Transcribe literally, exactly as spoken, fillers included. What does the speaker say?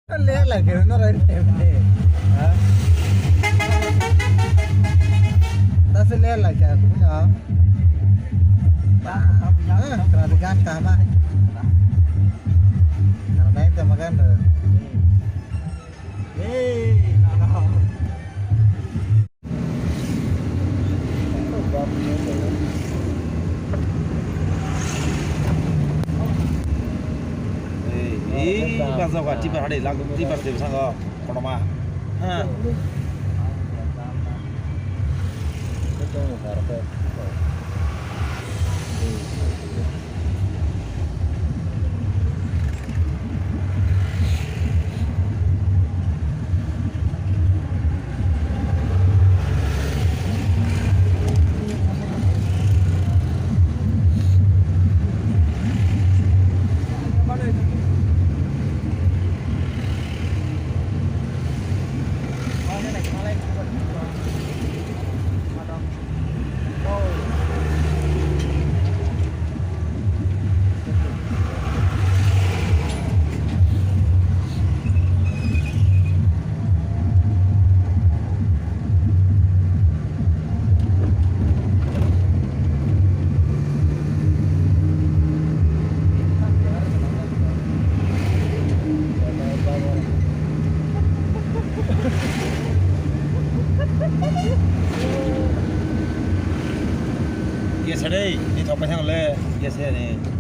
Ler lai khe no rai ne. Ha? Ta se ler lai khe aku no. Kana de gan kama. Kana dai te magan. Hey, no, no. Ei, ei, bajago, tibar hari lang, tibar se bwskango, kotorma. Ha. Yes, dei, ni thok paithang le, yes, ni.